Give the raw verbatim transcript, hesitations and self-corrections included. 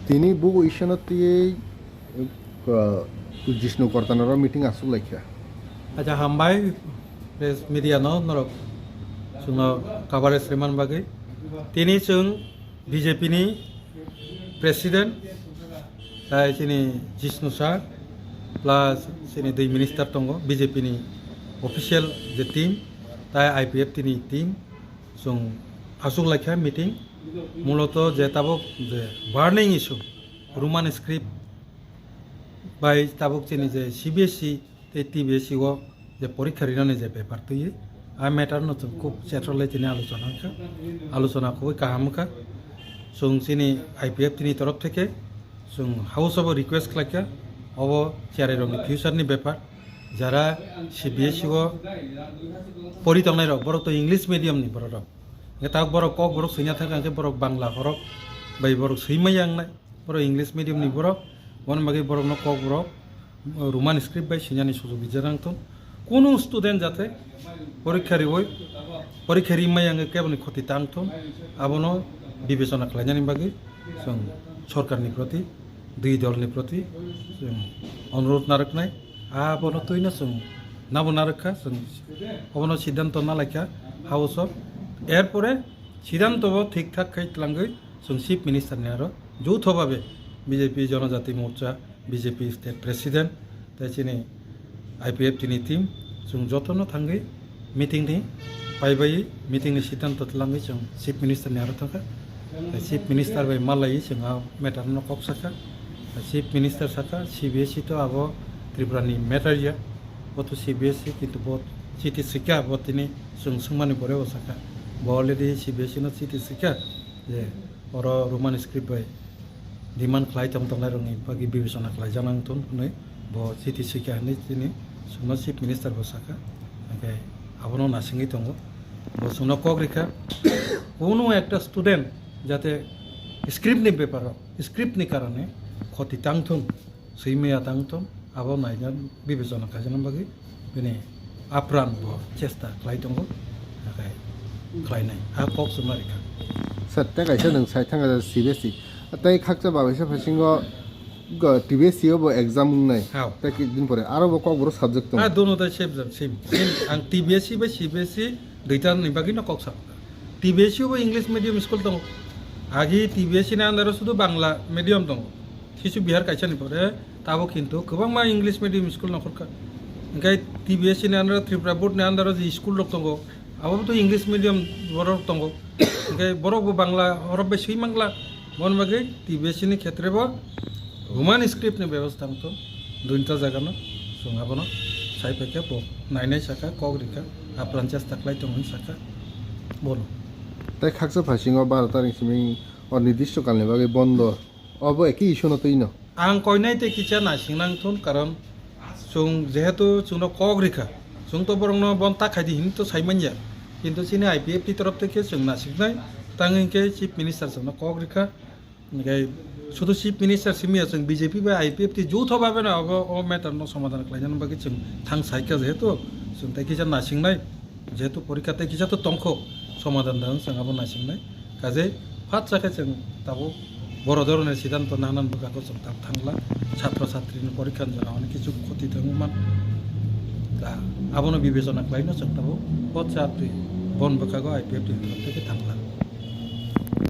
Tini bugo isano tiyei, uh, Jishnu Kortanaro meeting aswk laikha. Acha hambai press media no norok chwngno coverage rwman bagwi. Tini chwng B J P ni president, tai chini Jishnu sir, plus chini dui minister tongo, B J P ni official je team, tai I P F T ni team, chwng aswk laikha meeting. Muloto je tabuk je burning issue, Roman script bai tabuk chini je C B S E tei T B S E o je porikha rinani je bepar twiwi, a matter no chwng khub chetrolai tini alochona wngkha, alochona khubui kaham wngkha. Chwng chini I P F T ni torof theke chwng House o bo request khlaikha, obo cherairokni future ni bepar, jara C B S E o pori tongnairok, borok to English medium ni borok rok. Hwnkhe tabuk borok Kokborok swina thangkha, hwnkhe borok Bangla horok bai borok swimaya wngnai. Borok English medium ni borok, boni bagwi borokno Kokborok Roman script bai swinani sujog rijak nang thung. Kunu student jate porikha riwi, porikha rimaya wngwi keboni khoti tang thung, abono bibechona khlainani bagwi chwng sorkarni proti, dui dolni proti chwng onurodh narwknai. Abono twino chwng nabo narwkha, chwng obono siddhanto nalaikha House o. Erpore siddhanto bo thik thak khai tlangwi chwng Chief Minister ni aro joutho babe B J P Jonojati Morcha, B J P State President, tei chini I P F T ni team, chwng jotono thangwi meeting ni paibai, meeting ni siddhanto twlangwi chwng Chief Minister ni aro thangkha. Chief Minister bai malaiwi chwng a matter no kok sakha. Chief Minister sakha, C B S E to abo Tripura ni matter ya, bo to C B S E, kintu bo chiti swikha, bo tini chwng swngmani pore bo sakha. Bo already C B S E no chiti swikha je oro Roman script bai demand khlai tong tongnai rokni bagwi bibechona khlai jaknang thun hwnwi bo chiti swikha hwnwi tini chwngno Chief Minister bo sakha. Hwnkhe abono nasingwi tongo. Bo chwngno kok rikha, kunu ekta student jate script ni beparo, script ni karone khoti tang thun, swimaya tang thun, abo naina bibechona khaijana bagwi bini apran bo chesta khlai tongo, nakhai khlainai, a kok chwngna rikha. Sir, tei kaisa nwng sai thangkha C B S E, tei khakcha babaisa phasingo go T B S E o bo exam wngnai. Hao. Tei kidin pore aro bo Kokborok subject tongo. Ah, dono tai same jam, same, same. Ang T B S E bai C B S E duita ni bagwi no kok sakha. T B S E o bo English medium school tongo. Agi T B S E ni under o sudu Bangla medium tongo. Kisu Bihar kaisa ni pore tabo kintu kwbangma English medium school no khorkha. Hingke T B S E ni under o, Tripura Board ni under o je school rok tongo, abo to English medium borok tongo. Hingke borok bo Bangla horok bai swi mangla. Bon bagwi T B S E ni khetre bo Roman script ni bebostha wngthon, duita jaga no chwng abono sai phaikha, bo nainai sakha, kok rikha, apran chesta khlai tongo hinwi sakha bono. Tei khaksa phasingo baro tarik simi o nirdisto kalni bagwi bondo, obo ekhe issue no twi no. Ang koinai tei kisa naising nang thun, karon chwng jehetu chwngno kok rikha, chwng to borokno bon ta khaidi hinwi to sai manya, kintu chini I P F T torof theke chwng nasiknai, tang hinkhe Chief Minister chwngno kok rikha, hinkhe sudu Chief Minister simiya chwng B J P bai I P F T joutho babe no abo o matter no somadhan khlainani bagwi chwng thang saikha, jehetu chwng tei kisa nasingnai. Jehetu porikha tei kisa to tongkho, somadhan dang chwng abo naisingnai. Kaje phatsa khe chwng tabuk boro dhoroner siddhanto nangnan bwkha ko chwng tabuk thangla. Chhatro chhatri ni porikha ni jora hwnwi kichu khoti thangwi man. Da abono bibechona khlaino chwng tabuk o chhatri bon bwkha go I P F T ni tei khe thangla.